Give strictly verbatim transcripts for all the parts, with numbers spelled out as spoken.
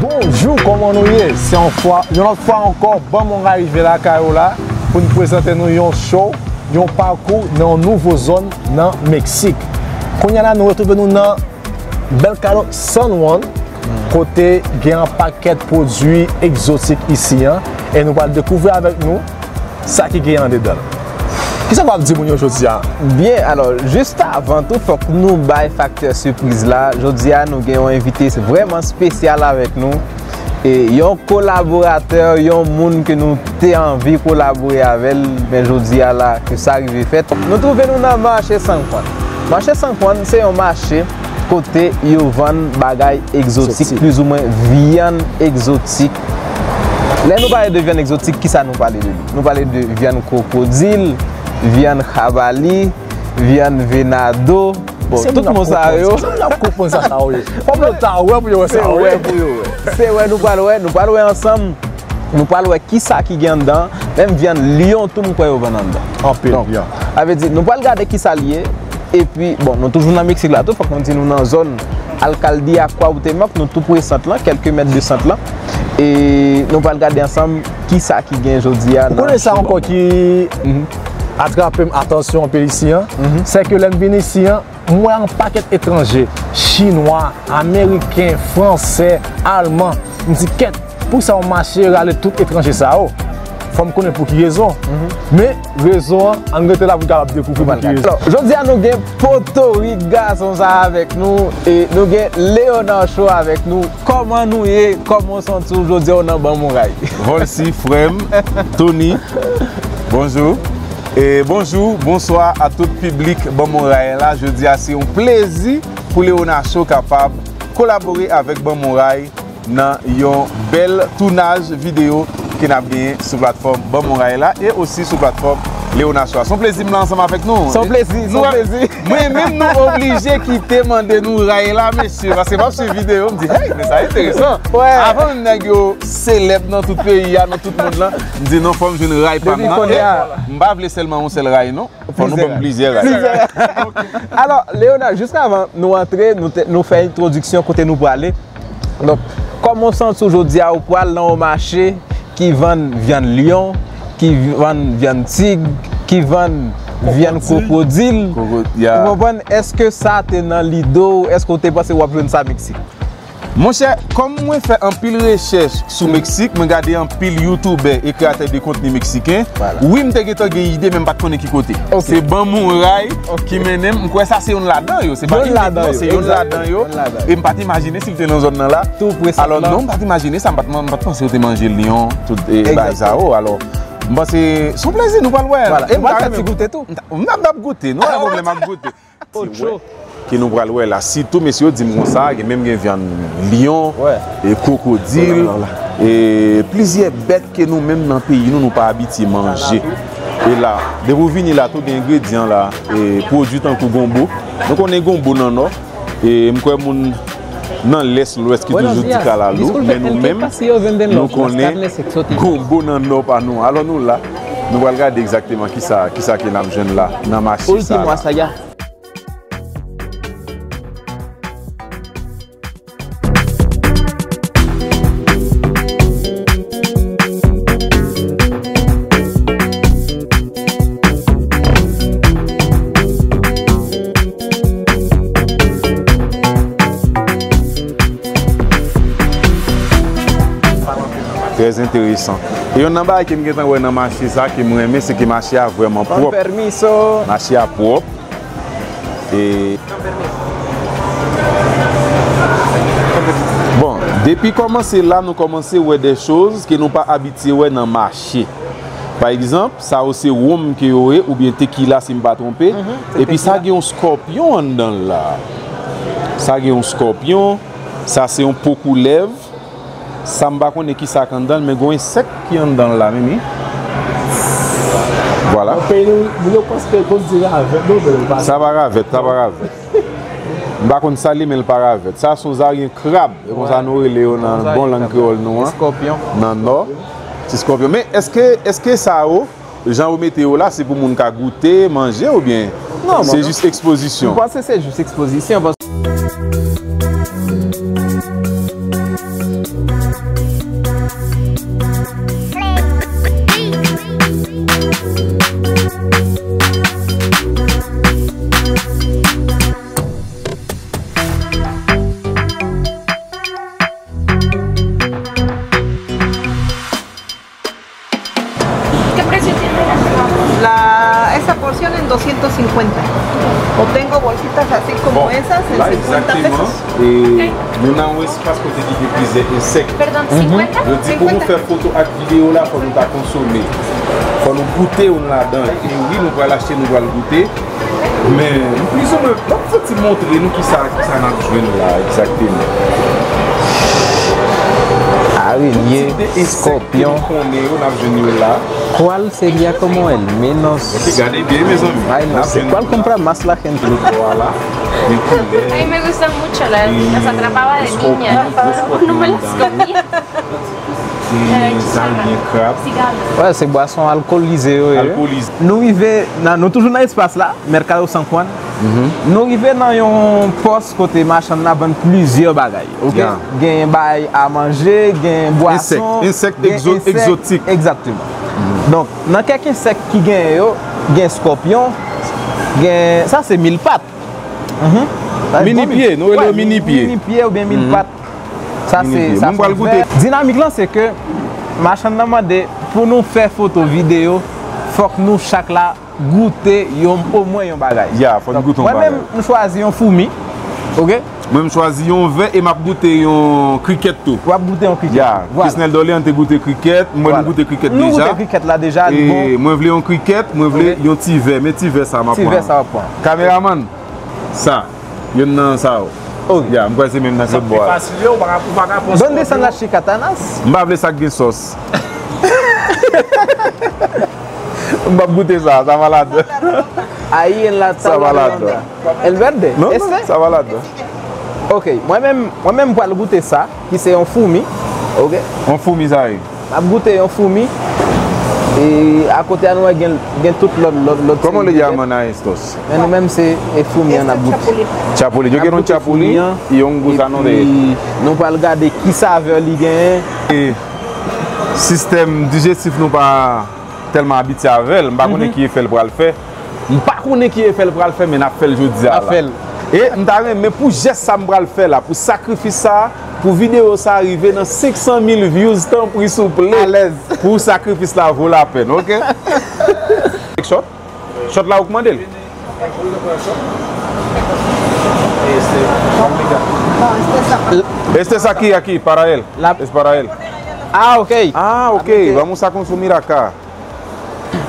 Bonjou, kòman nou ye? Se yon fwa, yon lòt fwa ankò, Ban Mwen Ray rive lakay ou la pou n prezante nou yon show, yon pakou nan yon nouvo zòn nan Meksik. Kounye a la, nou retwouve nou nan Mercado San Juan, kote gen yon pakèt pwodui egzotik isi an, e nou pral dekouvri avèk nou sa ki gen andedan l. Kisa w ap di moun yo jodi a? Byen, alò, jis avan tou, fòk nou bay faktè sipriz la. Jodi a, nou gen yon envite vrèman espesyal avèk nou. E yon kolaboratè, yon moun ke nou te anvi kolabore avè l, men jodi a la, ke sa rive fèt. Nou twouve nou nan mache San Juan. Mache San Juan, se yon mache kote yo vann bagay egzotik, egzotik, plizoumwen vyann egzotik. Lè nou pale de vyann egzotik, kisa nou pale de li? Nou pale de vyann kwokodil, vyann jabali, vyann venado. Bon, tout mo sa yo. Se moun ap konprann sa, sa yo ye. Fò moun ta wè pou yo wè sa yo ye. Se wè pou yo wè. Se wè nou pral wè, nou pral wè ansanm. Nou pral wè kisa ki gen anndan, menm vyann lyon tou m kwè yo vann anndan. Anpil, donk, vyann. Sa vle di, nou pral gade kisa l ye, epi, bon, nou toujou nan Meksik la tou, fòk nou di nou nan zòn Alcaldía Cuauhtémoc, nou tou pre sant lan, kèlke mèt de sant lan. E nou pral gade ansanm kisa ki gen jodi a nan Cuba. Ou konnen sa ankò ki atrape m atansyon anpil isi an, se ke lè m vin isi an, m wè yon pakèt etranje, chinwa, ameriken, fransè, alman. M di, "Kèt, poukisa yon mache rale tout etranje sa yo?" Fò m konnen pou ki rezon. Men, rezon an, ann rete la pou n kapab dekouvri pou ki rezon. Alò, jodi a nou gen potorik gason sa avèk nou, e nou gen Léonard Cho avèk nou. Kòman nou ye? Kòman w santi w jodi a w nan Ban Mwen Ray? Volcy, frè m, Tony, bonjou. E bonjou, bonswa a tout piblik Ban Mwen Ray la. Jodi a, se yon plezi pou Léonard Cho kapab kolabore avèk Ban Mwen Ray nan yon bèl tounaj videyo ke n ap genyen sou platfòm Ban Mwen Ray la e osi sou platfòm Léonard Cho a. Se yon plezi m la ansanm avèk nou. Se yon plezi, se yon plezi. Mwen menm nou oblije kite mande nou ray la, mesye, paske m ap swiv videyo, m di, "Hey, men sa enteresan." Avan menm nèg yo selèb nan tout peyi a, nan tout mond lan, m di, "Non, fò m jwenn ray pa m nan." E m pa vle sèlman yon sèl ray, non. Fò nou ban m plizyè ray. Alò, Léonard, jis avan nou antre, nou te, nou fè entwodiksyon kote nou prale. Donk, kòman w santi w jodi a, ou pral nan yon mache ki vann vyann lyon, ki vann vyann tig, ki vann vyann kwokodil. Ou konprann? Èske sa te nan lide w? Èske w te panse w ap jwenn sa Meksik? Monchè, kòm mwen fè anpil rechèch sou Meksik, mwen gade anpil youtubè e kreyatè de kontni meksiken. Wi, m te gentan gen ide, men m pa t konnen ki kote. Se Ban Mwen Ray ki mennen m. M kwè sa se youn ladan yo. Se pa inik, non, se youn ladan yo. E m pa t imajine si l te nan zòn nan la. Alò, non, m pa t imajine sa. M pa t, m pa t panse yo te manje lyon, tout, e, bagay sa yo. Alò, m panse, se yon plezi, nou pral wè. E m ta renmen goute tou. M ap, m ap goute, nou pa gen pwoblèm, m ap goute. Ti wè ke nou pral wè la. Sitou, mesye yo di m konsa, gen menm gen vyann lyon, e kwokodil, e plizyè bèt ke nou menm nan peyi nou, nou pa abitye manje. E la, depi w vini la, tou gen engredyan la, e pwodui tankou gonbo. Nou konnen gonbo nan nò, e m kwè moun nan lès, lwès ki toujou di kalalou, men nou menm, nou konnen gonbo nan nò pa nou. Alò nou la, nou pral gade egzakteman kisa, kisa ke n ap jwenn la, nan mache sa la. Trè enteresan. E yonn nan bagay ke m gentan wè nan mache sa ke m renmen, se ke mache a vrèman pwòp. Mache a pwòp. E, bon, depi kòmanse la, nou kòmanse wè de choz ke nou pa abitye wè nan mache. Pa egzanp, sa yo se wonm ke yo ye, oubyen tekila, si m pa twonpe. Epi sa gen yon skòpyon anndan l la. Sa gen yon skòpyon, sa se yon po koulèv. Sa m pa konnen kisa k anndan l, men gen yon ensèk ki anndan l la menm, wi. Vwala. Nan peyi nou, moun yo panse ke konn di ravèt, non, men l pa. Sa pa ravèt, sa pa ravèt. M pa konn sa l ye, men l pa ravèt. Sa se yon zaryen krab, e konsa nou rele yo nan bon lang kreyòl nou an. Nan nò, ti skòpyon. Men èske, èske sa yo, jan yo mete yo la, se pou moun ka goute, manje, oubyen se jis ekspozisyon? Non, m panse se jis ekspozisyon, paske... Doscientos cincuenta. O tengo bolsitas así como esas en cincuenta pesos. E nou nan yon espas kote ki gen plizyè ensèk. Yo di pou nou fè foto ak videyo la, fò nou ta konsome. Fò nou goute youn ladan. E wi, nou pral achte, nou pral goute. Men, nou plizoumwen, n ap fouti montre nou kisa, kisa n ap jwenn la, egzakteman. Arilye, skòpyon. Konnen yo, n ap jwenn yo la. ¿Cuál sería como el menos? Ok, gade byen, mezanmi. Ay, no sé. ¿Cuál compra más la gente? Vwala. Gen koulè. Ay, me gusta mucho la, las atrapaba de niña. No me las comía. Gen sal, gen krab. Wè, se bwason alkolize yo ye. Alkolize. Nou rive nan, nou toujou nan espas la, Mercado San Juan. Nou rive nan yon pòs kote machann nan vann plizyè bagay, oke? Gen bagay a manje, gen bwason, ensèk, ensèk egzotik. Egzakteman. Donk, nan kèk ensèk ki genyen yo, gen skòpyon, gen, sa se mil pat. Mini pye, nou rele yo mini pye. Mini pye oubyen mil pat. Sa se, sa se vè. Dinamik lan se ke machann nan mande pou nou fè foto videyo, fòk nou chak la goute yon, omwen yon bagay. Ya, fò n goute yon bagay. Mwen menm, m chwazi yon foumi. Oke? Mwen, m chwazi yon vè e m ap goute yon krikèt tou. W ap goute yon krikèt. Ya, Kesnel Dorlean te goute krikèt, mwen, nou goute krikèt deja. Nou goute krikèt la deja, li bon. E mwen vle yon krikèt, mwen vle yon ti vè. Men ti vè sa m ap pran. Ti vè sa w ap pran. Kameramann, sa, youn nan sa yo. Ya, m kwè se menm nan sot bò a. Sa pi fasil yo, ou pa ka, ou pa ka pran skòpyon. ¿Dónde están las chicatanas? M pa vle sa k gen sòs. M p ap goute sa, sa malad. Ahí en la tabla redonda. El verde? Non, non, sa malad. Ok, mwen menm, mwen menm m pral goute sa, ki se yon foumi. Ok. Yon foumi sa ye. M ap goute yon foumi. E akote a nou wè gen, gen tout lòt, lòt, lòt. ¿Cómo le llaman a estos? Men nou menm se, e foumi an n ap goute. Chapuli. Yo gen yon chapuli, yon gou sa non de. Epi nou pral gade ki savè li genyen. E sistèm dijestif nou pa tèlman abitye avè l, m pa konnen ki efè l pral fè. M pa konnen ki efè l pral fè, men n ap fè l jodi a la. N ap fè l. E m ta renmen pou jès sa m pral fè la, pou sakrifis sa, pou videyo sa rive nan senk san mil views, tanpri souple. Alèz. Pou sakrifis la vo lapèn, oke? Shot? Shot la ou k mande l? Este es aquí, aquí, para él. Es para él. Ah, ok. Ah, ok. Vamos a consumir acá.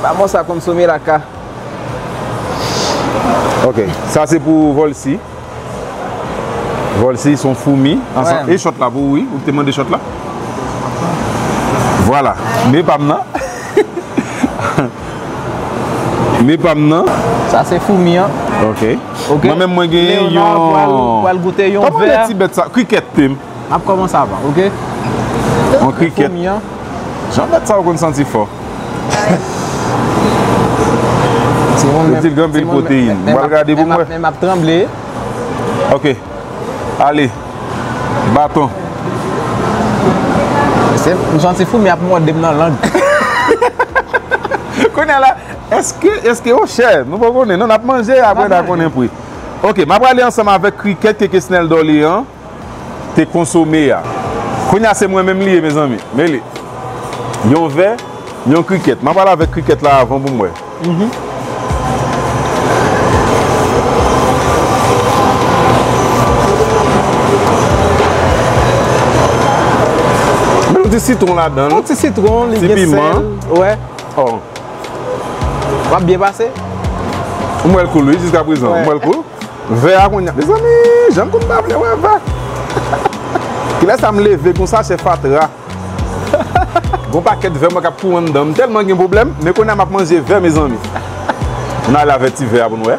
Vamos a consumir acá. Ok, sa se pou Volcy. Volcy, se yon foumi. Ansanm, e shot la pou ou, wi. Ou te mande shot la. Vwala. Men pa m nan. Men pa m nan. Sa se foumi an. Ok. Ok. Mwen menm, mwen genyen yon. Leonard pral, pral goute yon vè. Kòman rele ti bèt sa? Krikèt. M ap kòmanse avan, ok? Yon krikèt. Foumi an. Jan bèt sa yo konn santi fò. Yo di l gen anpil pwoteyin. M pral gade pou m wè. Men m ap tranble. Ok. Ale. Baton. Se, m santi foumi ap mòde m nan lang. Kounye a la, èske, èske, o chè, nou poko konnen. Non, n ap manje, apre n a konnen pri. Ok, m ap prale ansanm avèk krikèt ke Kesnel Dorlean te konsome a. Kounye a se mwen menm li ye, mezanmi. Men li. Yon vè, yon krikèt. M ap prale avèk krikèt la avan pou m wè. Mhm. Met yon ti sitwon ladan l. Yon ti sitwon, li gen sèl. Ti piman. Wè. Oh. W ap byen pase. M wè l cool, wi, jiskaprezan. M wè l cool. Vè a kounye a. Mezanmi, jan m konn pa vle wè vè. Kilè sa m leve kon sachè fatra. Gon pakèt vè mwen k ap kouri anndan m. M tèlman gen pwoblèm, men kounye a m ap manje vè, mezanmi. Nou ale avèk ti vè a pou n wè.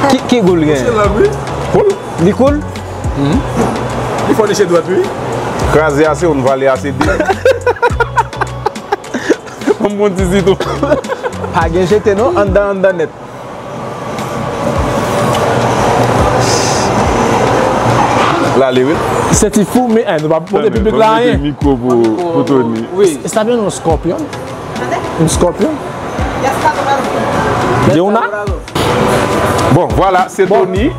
Ki, ki gou l gen? Cool. Li cool? Li fò niche dwèt, wi. Kraze ase youn, vale ase de. Ban m pran ti sitwon. Pa gen jete non, anndan, anndan nèt. L ale, wi. Se ti foumi, eh, nou pa montre piblik la anyen. Mete mikwo pou, pou Tony. Wi. Está bien un escorpión? Un escorpión? De una? Bon, vwala, se Tony.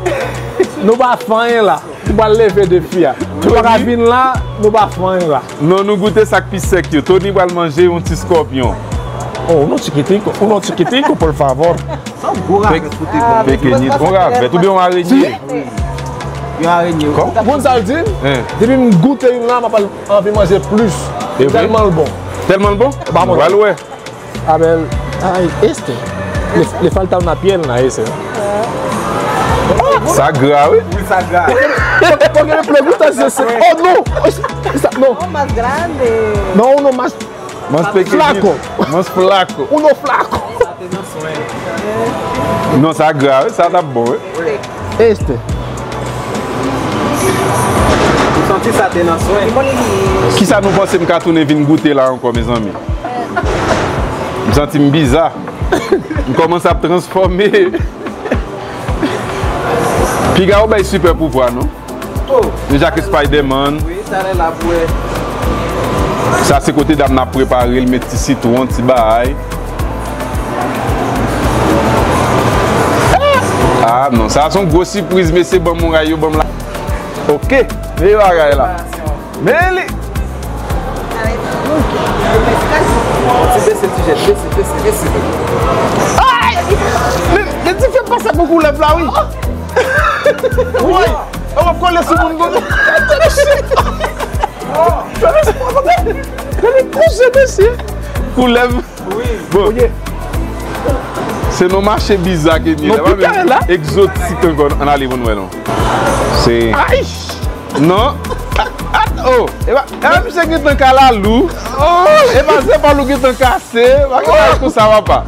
Nou pa fè anyen la. Pral leve defi a. Nou pa ka vin la, nou pa fè anyen la. Non, nou goute sa k pi sèk yo. Tony pral manje yon ti skòpyon. Oh, unos chiquiticos, unos chiquiticos, por favor. Sa yon gwo ravèt pou te bon. Pekenit, yon ravèt oubyen yon arenye. Yon arenye. Ou konn sa l di m? Depi m goute youn la, m ap anvi manje plis. Tèlman l bon. Tèlman l bon? Nou pral wè. Abel, ay, este. Le, le falta una pierna ese. Sa gra, wi. Wi, sa gra. Porque le pregunta si ese. Oh, no. Esa, no. No, más grande. No, uno más flaco. Más flaco. Uno flaco. Non, sa gra, wi. Sa t ap bon, wi. Este. Ou santi sa te nan swen? Kisa nou panse m ka tounen vin goute la ankò, mezanmi? M santi m biza. M kòmanse ap transfòme. Piga ou bay sipè pouvwa, non? Oh. Deja ke Spider-Man. Wi, talè l ap wè. Sa se kote dam nan ap prepare l, met ti sitwon, ti bagay. Ah, non, sa se yon gwo sipriz, mesye, ban m yon ray, yo ban m la. Ok, meye bagay la. Men li. Ti bese, ti jèt, bese, bese, bese. Ay! Men, men ti fè pase pou koulèv la, wi. Woy! Yo ap kole sou moun konsa. Tande chif. Tande chif. Tande kouche, mesye. Koulèv. Bon. Se non mache biza ke ni la. Egzotik ankò. Ann ale pou n wè non. Se. Ay! Non. Ah, oh. E pa, e pa misye gentan kalalou. Oh. E pa zepòl ou gentan kase. Pa gen bagay konsa, papa.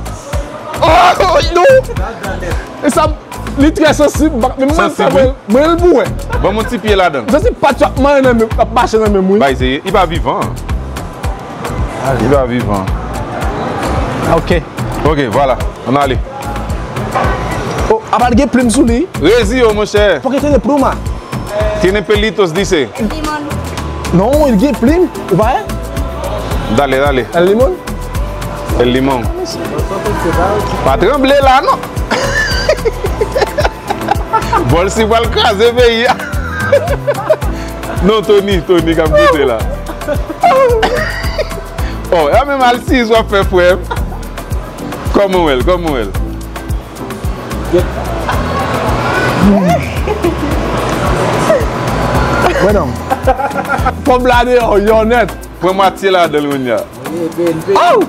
Oh, non. E sa, li trè sansib. Mwen, mwen, mwen, l pou wè. Ban m yon ti pye ladan. Sa se pat yo ap manyen nan men, ap mache nan men m, wi. Bay, se, li pa vivan. Li pa vivan. Ok. Ok, vwala. Ann ale. Oh, apa l gen plim sou li? Rezi yo, monchè. Porque tiene pluma. Tiene pelitos, dice. Limón. Non, li gen plim. Ou pa wè? Dale, dale. El limón. El limón. Pa tranble la, non. Volcy pral kraze peyi a. Non, Tony, Tony k ap goute la. Oh, e menm alsiyis w ap fè, frè m. Kòman w wè l? Kòman w wè l? Mwen non. Kòb la deyò, yo nèt. Pran mwatye ladan l kounye a. Wi, epi, epi. Oh!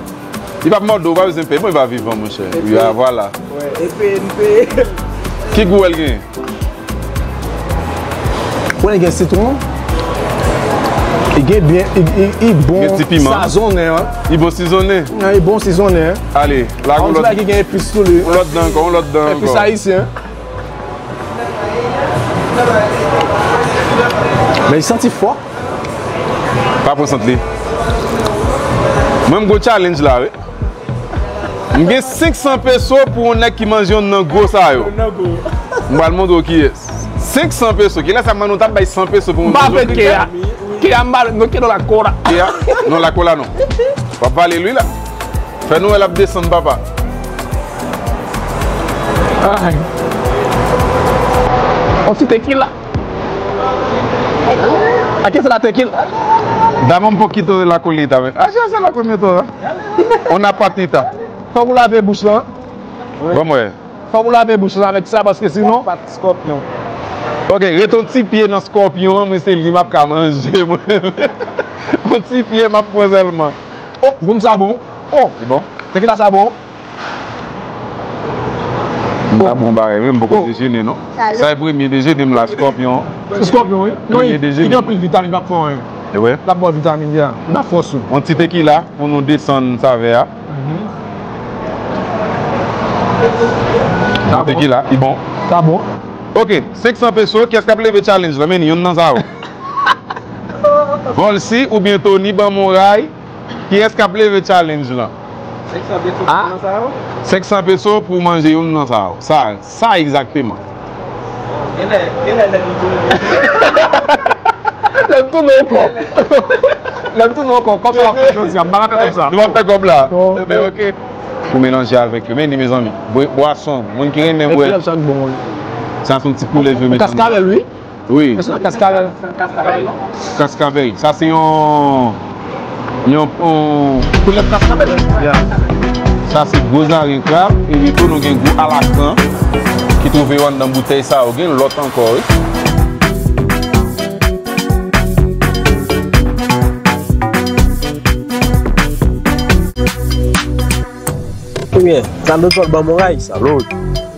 Li p ap mòde w, ou pa bezwen peye. Bon, li pa vivan, monchè. Epi. Wi, a, vwala. Wè, epi, epi. Ki gou w wè l genyen? Ou wè l gen sitwon. Li gen byen, li, li, li bon. Gen ti piman. Sazonnen, wi. Li bon sizonnen. Wi, li bon sizonnen. Ale, lage yon lòt. Ki gen epis tou li. Yon lòt dan ankò, yon lòt dan ankò. Epis ayisyen. Men li santi fò. Pa pran sant li. Mwen, m gwo challenge la, wi. M gen senk san peso pou yon nèg ki manje youn nan gwo sa yo. M pral montre w kiyès. Senk san peso. Kilè sa m ou t ap bay san peso pou moun manje youn? M pa fè kè a. Kè a, m pa, no quiero la cola. Kè a? Non, la cola non. W ap vale l, wi, la. Fè nou wè l ap desann, papa. Ay. On ti tequila. Aquí está la tequila. Dame un poquito de la colita, ven. Allá se la comió toda. Una patita. Fòk ou lave bouch lan. Bon, mwen. Fòk ou lave bouch lan avèk sa, paske sinon. Pat skòpyon. Ok, ret yon ti pye nan skòpyon an, mwen se li m ap ka manje, mwen. Yon ti pye m ap pran sèlman. Oh, goum sa bon. Oh. Li bon? Tequila sa bon. M pa bon bagay, wi, m poko dejene, non. Sa e premye dejene m la, skòpyon. Se skòpyon, wi. Non, li gen anpil vitamin, l ap fè w, wi. E wi. L ap ba w vitamin, ya. L ap fòs ou. Yon ti tequila pou nou desann savè a. Mhm. Yon tequila, li bon. Sa bon. Ok, senk san peso, kiyès k ap leve challenge lan? Men ni youn nan sa yo. Volcy oubyen Tony, ban m yon ray. Kiyès k ap leve challenge lan? Senk san peso pou nan sa yo? Senk san peso pou manje youn nan sa yo. Sa, sa egzakteman. Genlè, genlè lè nou tounen. Lè m tounen ankò. Lè m tounen ankò, kòb sa w ap fè jodi a, m pa ka fè kòb sa. Nou p ap fè kòb la. Non. Ebyen, ok. Pou melanje avèk yo. Men ni, mezanmi. Bwa-, bwason, moun ki renmen bwè. Sa se yon ti koulèv yo, mezanmi. Kaskavèl, wi. Wi. Kaskavèl. Kaskavèl. Sa se yon yon, yon koulèv kaskavèl. Sa se gwo zarenn krab, epi tou nou gen gwo alakran ki twouve yo anndan boutèy sa yo, gen lòt ankò, wi. Ebyen, sa nou zòt ban mwen rayi sa. Lòt.